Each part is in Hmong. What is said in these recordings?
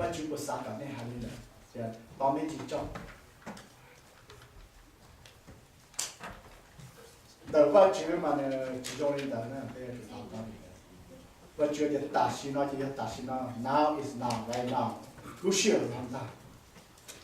Vajtswv puas xav kom nej hais li ntawd? Tias tos me ntsis tso. Ntawm Vajtswv mas nws tsis zoo li ntawd na. Vajtswv tias tam sim no ces yog tam sim no, now is now, right now, lub sij hawm no ntag.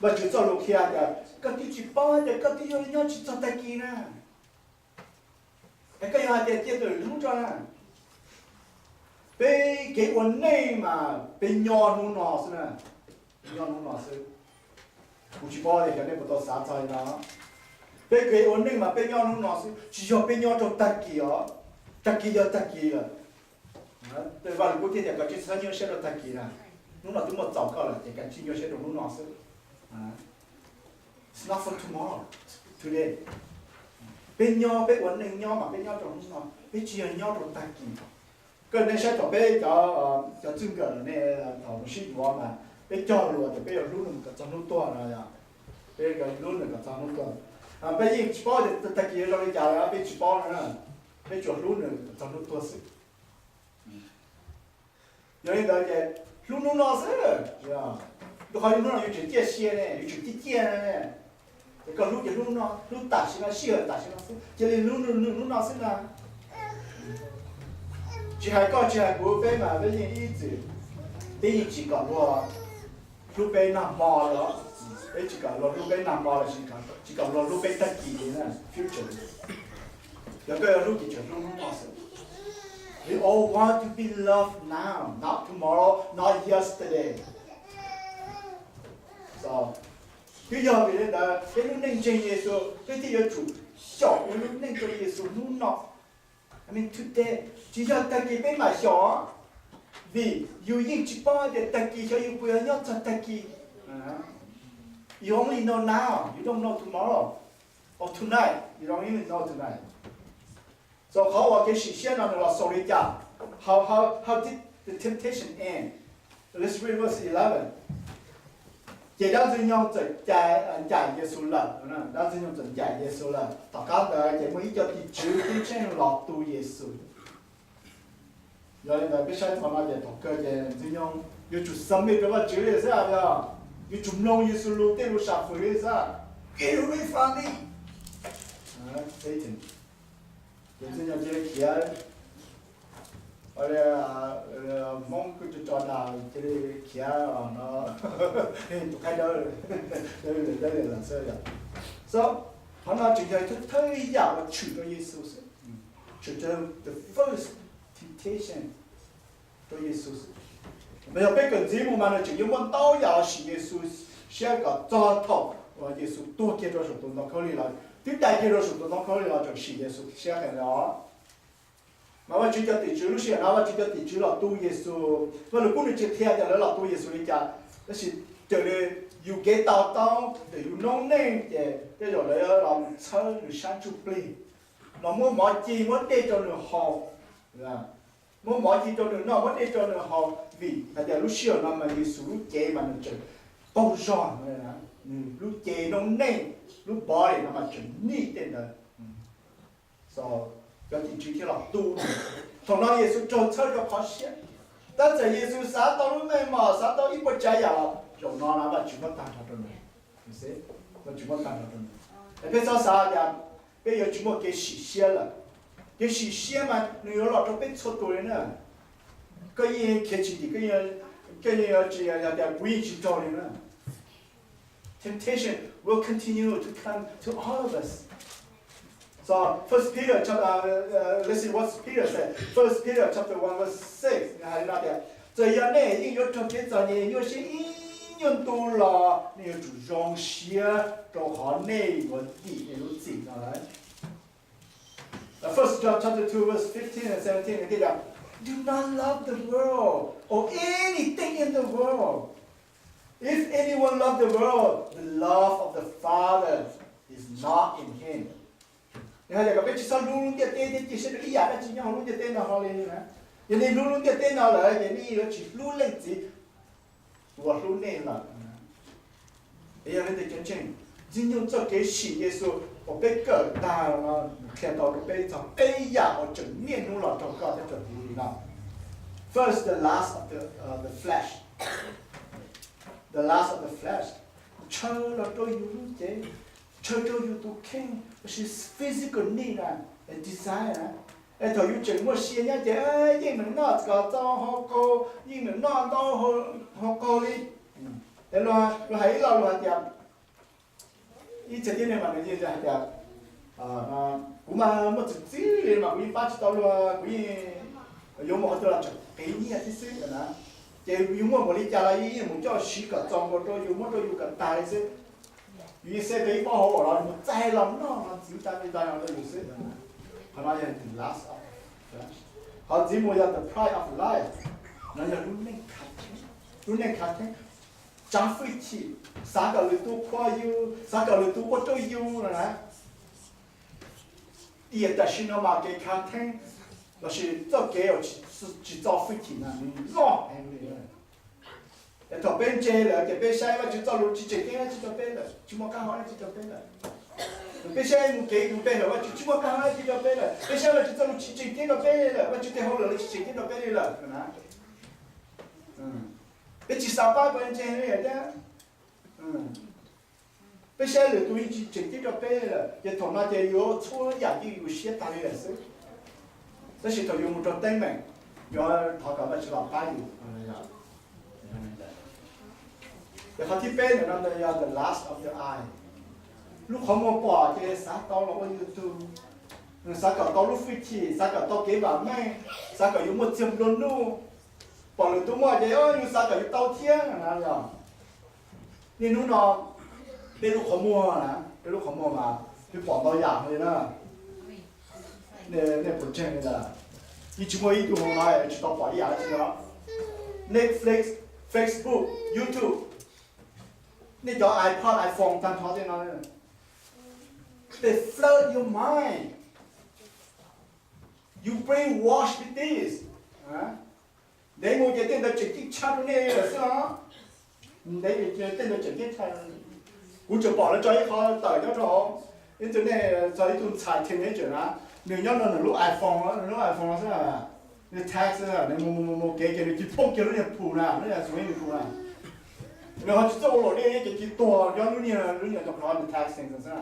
Vajtswv txoj lus qhia tias koj twb tsis paub tias koj twb yuav nyob tsis txog tag kis na. Es koj yog hais tias cia twm hnub tso na. Peb kev ua neej mas peb nyob hnub no xwb na, nyob hnub no xwb. Kuv tsis paub tias cov nej puas tau xav txog li no. Peb kev ua neej mas peb nyob hnub no xwb, tsis yog peb nyob rau tag kis os. Tag kis yog tag kis lawm. Vaj lus kub thiaj tias koj tsis txhob nyuaj siab rau tag kis na. Hnub no twb muaj txaus koj lawm ces koj tsis nyuaj siab rau hnub no xwb. It's not for tomorrow, today. Peb nyob, peb ua neej nyob mas peb nyob rau hnub no, peb tsis yog nyob rau tag kis. Koj nej saib thaum peb cov, cov txwj nkawm nej thaum sib yuav mas peb cog lus tias peb yuav hlub nws kom txog hnub tuag no yom. Peb yuav hlub nws kom txog hnub tuag. Peb yeej tsis paub tias tag kis yuav zoo li cas li, peb tsis paub no na. Peb tsuas hlub nws kom txog hnub tuag xwb. Yog li ntawd ces hlub hnub no xwb. Rau qhov hnub no yuav tsum ciaj sia ne, yuav tsum ciaj ciaj ne. Ces koj hlub ces hlub hnub no, hlub tam sim no, sij hawm tam sim no xwb, cia li hlub nws hnub no xwb na. Tsis hais koj tsis hais kuv, peb mas peb yeej ib txwm, peb yeej tsis kom luag hlub peb nag hmo los, peb tsis kom luag hlub peb nag hmo los sis tsis kom luag hlub peb tag kis li na, future. Yog koj yuav hlub ces tsuas hlub hnub no xwb. We all want to be loved now, not tomorrow, not yesterday. So, twb yog vim li ntawd peb lub neej ntseeg Yexus peb thiaj yuav tsum xyaum yus lub neej rau Yexus hnub no. I mean today, tsis yog tag kis peb mam xyaum, vim yus yeej tsis paub hais tias tag kis xyov yus puas yog nyob txog tag kis. You only know now, you don't know tomorrow or tonight, you don't even know tonight. So qhov uas kev sim siab no nws los xaus li cas? How, how, how did the temptation end? Let's read verse eleven. Ces dab Ntxwg Nyoog txawm ncaim Yexus lawm, dab Ntxwg Nyoog txawm ncaim Yexus lawm. Tom qab ntawd ces muaj ib co tim tswv ceeb tsheej los tu Yexus. Yog li ntawd peb saib txog no ces thaum kawg ces Ntxwg Nyoog yuav tsum submit rau Vajtswv li xwb, yog yuav tsum mloog Yexus lus tej lus sam fwm li xwb. Get away from me, Satan. Ces Ntxwg Nyoog cia li khiav, Hmoob kuj tso tso dag cia li khiav no, tus qaib dawb, dawb liam dawb liam lawm xwb yom. So qhov no tseem yog thawj thawj yam uas tshwm rau Yexus xwb, tshwm rau the first temptation rau Yexus xwb. Mas yog peb kawm ntxiv mus mas nws tseem yuav muaj ntau yam uas sim Yexus siab kom txog thaum uas Yexus tuag kiag rau saum tus ntoo khaub lig los, twb dai kiag rau saum tus ntoo khaub lig los tseem sim Yexus siab heev li os. Mas Vajtswv cov tim tswv lub sij hawm no Vajtswv cov tim tswv los tu Yexus, Vajluskub nws tsis qhia tias lawv los tu Yexus li cas, tab sis raws li yus kev to taub ntawm yus noob neej ces tej zaum lawv los mus txhawb nws sab ntsuj plig, los muab mov ci muab dej rau nws haus, muab mov ci rau nws noj muab dej rau nws haus, vim hais tias lub sij hawm no mas Yexus lub cev mas nws tseem qaug zog, nws lub cev noob neej, lub body no mas tseem nij tej ntawd. Cov tim tswv thiaj los tu nws. Thaum no Yexus raug txhawb rau qhov siab. Tab txawm Yexus xav tau lub meej mom, xav tau ib puas tsav yam los zaum no no Vajtswv muab tag nrho rau nws. Vajtswv muab tag nrho rau nws. Es peb txhob xav tias peb yuav tsis muaj kev sim siab lawm. Kev sim siab mas nws yuav los rau peb txhua tus li na. Koj yeej khiav tsis ntim, koj yeej yuav tsis hais tias kuv yeej tsis raug li na. Temptation will continue to come to all of us. So First Peter chapter, uh, uh, let's see what Peter said. First Peter chapter one verse six, nws hais li no tias, txawm yog nej yeej yuav raug kev txom nyem nyuaj siab ib nyuag ntu los nej yuav tsum zoo siab rau qhov nej yuav dim nej lub txim no lawm. First John chapter two verse fifteen and seventeen, nws thiaj tias, do not love the world or anything in the world. If anyone love the world, the love of the Father is not in him. Nws hais tias kom peb tsis txhob hlub lub ntiaj teb thiab cia siab rau ib yam dab tsi nyob hauv lub ntiaj teb no hlo li na. Yog nej hlub lub ntiaj teb no lawm ces nej yuav tsis hlub Leej Txiv uas hlub nej lawm. Es yog li ntawd cov ntseeg, Ntxwg Nyoog txoj kev sim Yexus uas peb kawm tag no qhia tau rau peb txog peb yam uas tseem niaj hnub los raug koj thiab raug kuv li no. First, the lust of the, uh, the flesh. the lust of the flesh, ntshaw los rau yus lub cev, ntshaw rau yus tus kheej, lossis physical need na, desire na. Es thaum yus tseem muaj sia nyob ces yeej meem noj kom txaus hau qaug, yeej meem noj ntau hau qaug li. Es luag hais ib lo luag hais tias, ib txhia tib neeg mas nws hais tias, kuv mas muaj txwm txwv li mas kuv yeej pab tsis tau luag, kuv yeej yuav mus qhov twg los tseem qiv nyiaj tib xwb na. Ces yus muaj npaum li cas los yeej mus coj siv kom txaus nkaus rau yus, muab rau yus kom tag li xwb. Yus yeej xeb peb ib pob hauv los mus txaij los noj los ntxiv tas li tas rau yus xwb. Qhov no yog the lust of flesh. Qhov ntxiv mus yog the pride of life, no yog lub neej khav theeb, lub neej khav theeb, tsav hwj chim, xav kom lwm tus qhuas yus, xav kom lwm tus ua rau yus no na. Tiam tam sim no mas kev khav theeb lossis txoj kev uas tsis txo hwj chim na nws loj heev li. Es thaum peb ntse lawm ces peb saib Vajtswv txoj lus tsis tseem ceeb dab tsi rau peb lawm, tsis muaj qab hau dab tsi rau peb lawm. Peb saib mus kev mus pe lawm Vajtswv tsis muaj qab hau dab tsi rau peb lawm, peb saib Vajtswv txoj lus tsis tseem ceeb rau peb lawm, Vajtswv tej hauj lwm los tsis tseem ceeb rau peb li lawm na. Peb tsis xav pab peb ntseeg li thiab. Peb saib lwm tus yeej tsis tseem ceeb rau peb lawm, ces thaum no ces yuav txhua yam yeej yus siab tag li lawm xwb. Tab sis thaum yus mus rau teeb meem, yuav thov kom Vajtswv los pab yus. Ces qhov thib peb ntawm no yog the lust of the eye. Lub qhov muag pom ces xav tau los ua yus tug, xav kom tau lub hwj chim, xav kom tau kev vam meej, xav kom yus muaj txiag nplua nuj. Pom lwm tus muaj ces yus xav kom yus tau thiab na yog. Niaj hnub no peb lub qhov muag na, peb lub qhov muag mas peb pom ntau yam li na. Nej puas ntseeg li ntawd? Yeej tsis muaj ib tug hauv no tsis tau pom ib yam dab tsi no. Netflix, Facebook, YouTube, nej cov iPod, iPhone tag nrho tej no, they flood your mind. You brainwashed with this. Ntev mus ces tej ntawd tseem ceeb tshaj rau nej lawm xwb os. Ntev mus ces tej ntawd tseem ceeb tshaj. Kuv tseem pom lawv tso ib qho tawm nyob rau hauv internet txog ib tug ntxhais teenager na, nws nyob nws lub iPhone, nws lub iPhone xwb, nws text xwb, nws mus mus mus kev ces nws cia li poob kiag lub niag phum na, lub niag xus nws phum na. Nws ho tsis txawj ua luam dej ces cia li tuag nyob lub niag, lub niag tos qhov nws texting xwb na.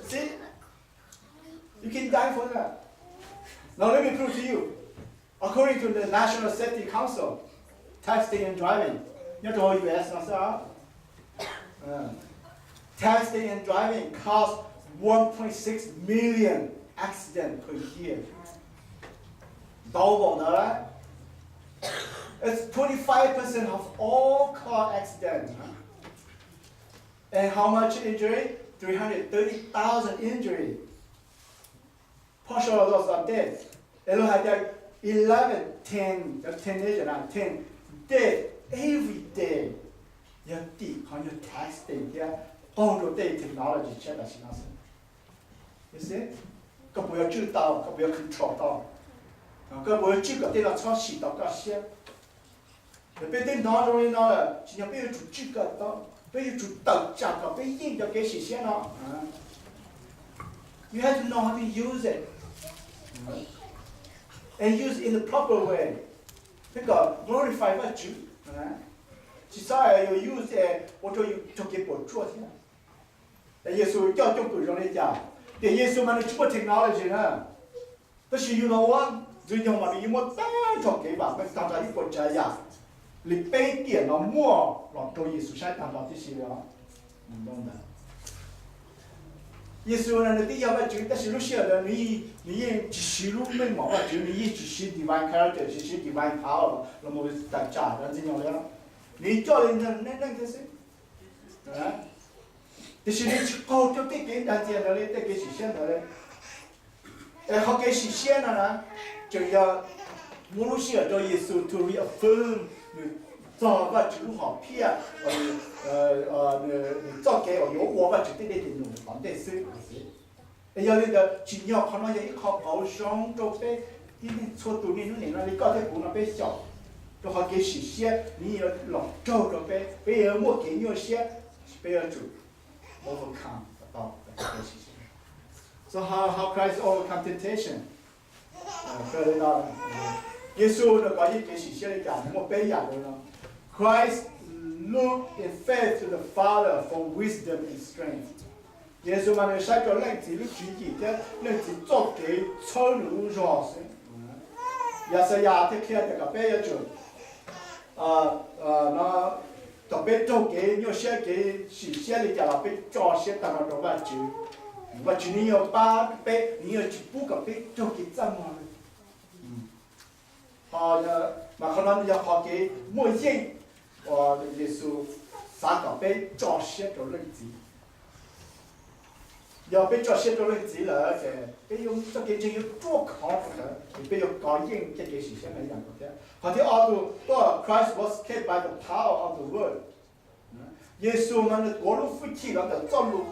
See, you can die for that. Now let me prove to you. According to the National Safety Council, texting and driving, nyob rau U S no xwb, texting and driving cause one point six million accident per year. Ntau npaum ntawd lawm. It's twenty five percent of all car accident. And how much injury? Three hundred thirty thousand injury. Partial loss of death. Es lawv hais tias eleven, ten, cov teenager na, ten death every day. Yog tim qhov nyuag texting thiab qaug rau tej technology tshiab tam sim no xwb. Koj puas yuav tswj tau, koj puas yuav control tau, koj puas yuav tswj kom tej no txhob sim tau koj siab? Yog peb twb hnov zoo li no lawm, tsim nyog peb yuav tsum tswj kom tau, peb yuav tsum tawm tsam kom peb yeej cov kev sim siab no. You have to know how to use it and use it in the proper way. Peb kom glorify Vajtswv, tsis txhob yuav use ua rau yus raug kev puas tsuaj thiab. Yexus coj coob pwm zoo li cas? Tiam Yexus mas nws tsis muaj technology na, tab sis yus los ua ntxwg nyoog mas nws yeej muaj tag nrho kev vam meej tag nrho ib puas tsav yam li peb tiam no muaj los rau Yexus saib tag nrho tib si li os. Yexus nws twb yog Vajtswv tab sis lub sij hawm ntawd nws yeej tsis siv lub meej mom Vajtswv, nws yeej tsis siv divine character, tsis siv divine power los mus tawm tsam cov ntxwg nyoog li. Nws coj li neeg thiab xwb. Tiam sis nws tsis qaug rau tej kev dag ntxias ntawd li, tej kev sim siab ntawd li. Es qhov kev sim siab no na, tseem yog muab lub sij hawm rau Yexus to reaffirm nws txog Vajtswv lub hom phiaj, nws txoj kev uas yuav ua Vajtswv tej dej tes num tom ntej xwb. Es yog li ntawd tsim nyog qhov no yog ib qho qauv zoo rau peb tib neeg txhua tus niaj hnub nim no li koj thiab kuv no peb xyaum rau qhov kev sim siab nws yuav los raug rau peb, peb yuav muaj kev nyuaj siab, peb yuav tsum overcome tau kev sim siab. So how, how Christ overcome temptation? Yexus nws kov yeej kev sim siab li cas? Nws muaj peb yam li no. Christ Look in faith to the Father for wisdom and strength. Yexus mas nws saib rau Leej Txiv lub tswv yim thiab Leej Txiv txoj kev txhawb nws lub zog xwb. Yaxayas thiaj qhia tias kom peb yuav tsum, no, thaum peb raug kev nyuaj siab kev sim siab li cas los peb tso siab tag nrho rau Vajtswv. Vajtswv nws yuav pab peb, nws yuav tsis pub kom peb raug kev txaj muag li. Ho, mas qhov no yog qhov kev muaj yeej uas Yexus xav kom peb tso siab rau Leej Txiv. Yog peb tso siab rau Leej Txiv lawm ces peb yuav, txoj kev ntseeg yuav ruaj khov rau ntawd, ces peb yuav kov yeej txoj kev sim siab no ib yam nkaus thiab. Qhov thib ob, tus tuaj, Christ was kept by the power of the word. Yexus mas nws tuav lub hwj chim los ntawm txoj lus,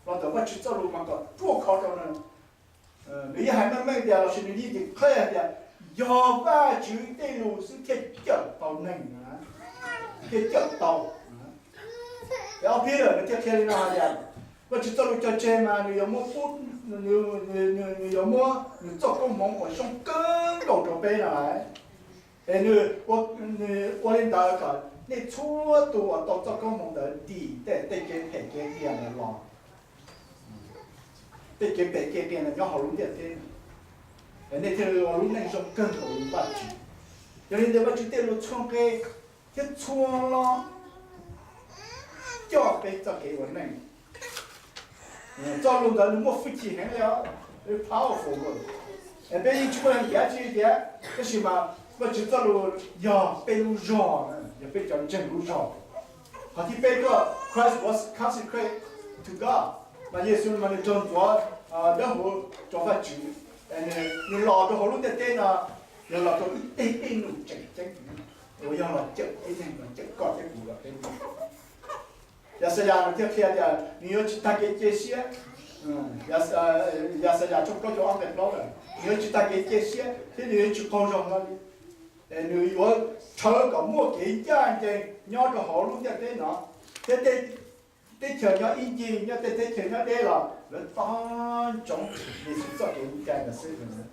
los ntawm Vajtswv txoj lus mas kom ruaj khov rau nws. Nws yeej hais meej meej tias, los sis nws yeej declare tias yog Vajtswv tej lus xwb thiaj cawm tau neeg, thiaj cawm tau. Ces ob Peter nws thiaj qhia li no hais tias, Vajtswv txoj lus cog tseg mas nws yuav muab pub, nws yuav muab nws txoj koob hmoov uas zoo kawg nkaus rau peb no. Es nws, nws ua li ntawd kom nej txhua tus uas tau txoj koob hmoov ntawd dim tej, tej kev phem kev qias ntawd los. Tej kev phem kev qias ntawd nyob hauv lub ntiaj teb, es nej thiaj li ua lub neej zoo kawg nkaus li Vajtswv. Yog li ntawd Vajtswv tej lus txhua nqe thiab txhua lo coj peb txoj kev ua neej. Txoj lus ntawd nws muaj hwj chim heev li os, powerful word. Es peb yeej tsis muaj leej twg dab tsi tias, tab sis mas Vajtswv txoj lus yog peb lub zog, yog peb cov ntseeg lub zog. Qhov thib peb tuaj, Christ was consecrated to God. Mas Yexus mas nws raug ntxuav dawb huv rau Vajtswv, nws los rau hauv lub ntiaj teb no, yog los rau ib teg dej num tseem ceeb, uas yog los cawm tib neeg, los cawm koj thiab kuv los peb. Yaxayas nws thiaj qhia tias nws yuav tsis tag kev cia siab. Yaxayas tshooj plaub caug ob nqe plaub lawm, nws yuav tsis tag kev cia siab thiab nws yuav tsis qaug zog hlo li. Es nws yuav rhawv kom muaj kev ncaj ncees nyob rau hauv lub ntiaj teb no, thiab tej teb chaws nyob ib ncig, nyob tej teb chaws nyob deb los lawv tab ntsoov Yexus txoj kev ncaj ntawd xwb.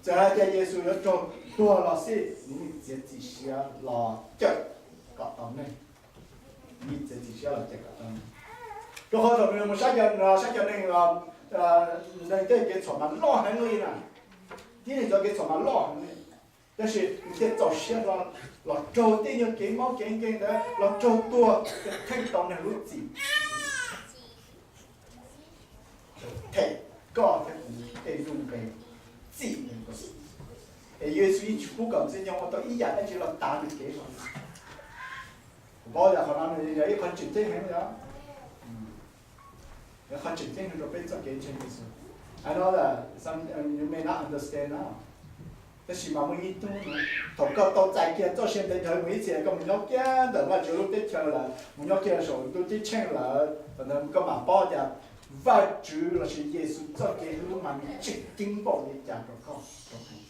Txawm hais tias Yexus yuav raug tuag los xij, nws yeej txiav txim siab los cawm kom tau neeg. Nws yeej txiav txim siab los cawm kom tau neeg. Rau qhov thaum nws mus saib cov, saib cov neeg, neeg tej kev txhaum mas loj heev li na, tib neeg cov kev txhaum mas loj heev li. Tab sis nws thiaj txaus siab hlo los raug tej nyuag kev mob kev nkeeg ntawd, los raug tuag, thiaj theej tau neeg lub txim. Them koj thiab kuv tej nuj nqe txim. Es Yexus yeej tsis pub kom Ntxwg Nyoog ua tau ib yam dab tsi los tav nws kev hlo. Kuv paub tias qhov no nws yog ib qho tseem ceeb heev li os. Yog qhov tseem ceeb heev rau peb txoj kev ntseeg Yexus. I know that some, you may not understand now. Tab sis mas muaj ib hnub, thaum koj tau txais kiag txoj sia ntev dhawv mus ib txhis, koj mus nyob kiag ntawm Vajtswv lub teb chaws lawm, mus nyob kiag saum ntuj ceeb tsheej lawm, thaum ntawd koj mam paub tias Vajtswv lossis Yexus txoj kev hlub mas nws tseem ceeb npaum li cas rau koj, rau kuv,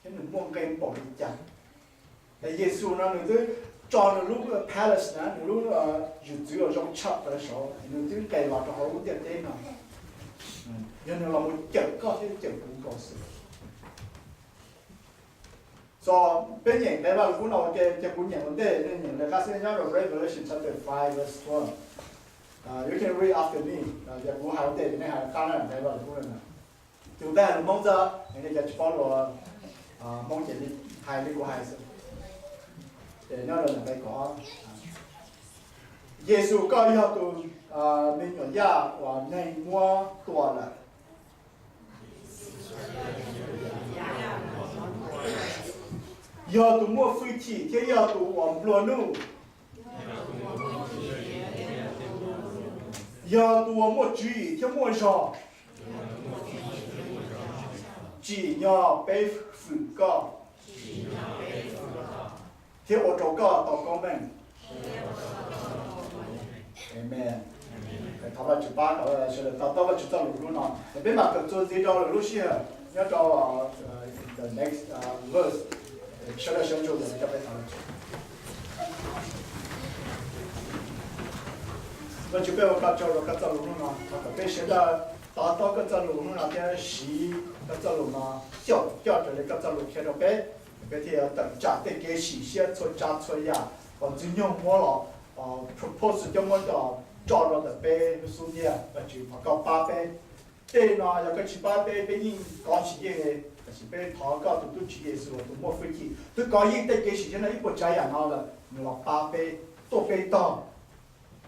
thiab nws muaj nqe npaum li cas. Es Yexus no nws twb tso nws lub palace na, nws lub zwm txwv uas zoo tshaj plaws saud, nws twb nqes los rau hauv lub ntiaj teb no. Yog nws los mus cawm koj thiab cawm kuv nkaus xwb. So, peb nyeem nqe Vaj Lug Kub no ua ke, ces kuv nyeem ua ntej, nej nyeem nqe qab xwb, nyob rau Revelation chapter five verse twelve. You can read after me. Ces kuv hais ua ntej ces nej hais qab na, nqe Vaj Lug Kub no. Tus tag lus Hmoob xwb, nej cov tsis paub lus Hmoob ces hais li kuv hais xwb. Ces nyob rau nqe kaum ob, Yexus koj yog tus me nyuam yaj uas neeg muab tua lawm, yog tus muaj hwj chim thiab yog tus uas nplua nuj, yog tus uas muaj tswv yim thiab muaj zog. Tsim nyog peb fwm koj thiab ua rau koj tau koob meej. Amen. Thov Vajtswv pab kom sawv daws to taub Vajtswv txoj lus hnub no. Peb mam kawm txuas ntxiv rau lwm lub sij hawm nyob rau the next verse. Sawv daws sawv ntsug ntawm cov peb thov Vajtswv. Vajtswv, peb ua koj tsaug rau koj txoj lus hnub no, thov kom peb sawv daws to taub koj txoj lus hnub no thiab siv koj txoj lus no xyaum coj raws li koj txoj lus qhia rau peb. Peb thiaj yuav tawm tsam tej kev sim siab txhua tsav txhua yam uas Ntxwg Nyoog muab los propose coj muab tso rau ntawm peb lub xub ntiag. Vajtswv thov koj pab peb. Tej no yog koj tsis pab peb, peb yeej kov tsis yeej li. Tab sis peb thov koj tus tub Tswv Yexus uas tus muaj hwj chim twb kov yeej tej kev sim siab no ib puas tsav yam no lawm, nws los pab peb, tuaj peb tog,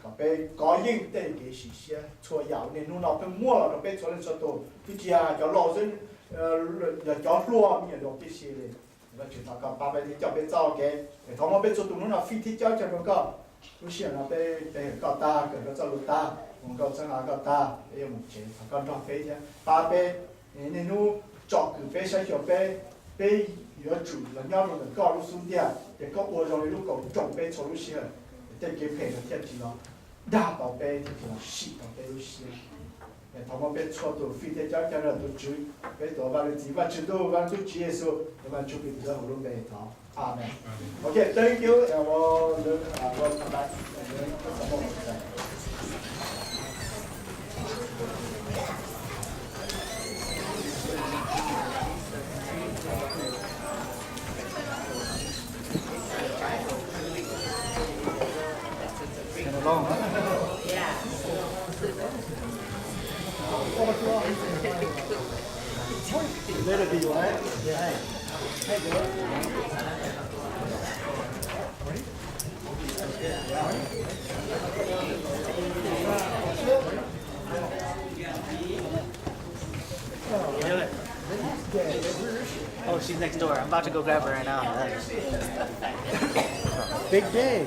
kom peb kov yeej tej kev sim siab txhua yam uas niaj hnub no pheej muaj los rau peb txhua leej txhua tus, twb tsis yog cov laus xwb, yog cov hluas me nyuam yaus tib si li. Vajtswv thov koj pab peb thiab coj peb txoj kev, es thov muab peb txhua tus hnub no fij thiab cob cog rau koj. Lub sij hawm no peb pe hawm koj tag, kawm koj txoj lus tag, mus nkauj txhawb nqa koj tag, peb yuav mus tsev, thov koj nrog peb thiab pab peb. Niaj hnub tsom kwm peb, saib xyuas peb, peb yuav tsum los nyob rau ntawm koj lub xub ntiag, ces koj ua zoo li lub kaum rooj peb txhua lub sij hawm, tej kev phem no thiaj tsis los dag tau peb, thiaj tsis los sim tau peb lub siab. Thov muab peb txhua tus fij thiab cob cog rau tus Tswv, peb tuav Vajtswv txiv, Vajtswv Ntuj, Vajtswv Tswv Yexus, Vajtswv Ntuj hauv lub npe thov. Amees. Ok, thank you, and we'll look, uh, we'll come back and we'll put some more. Been a long, huh? Yeah. Let it be light. Yeah. Oh, she's next door. I'm about to go grab her right now. Big day.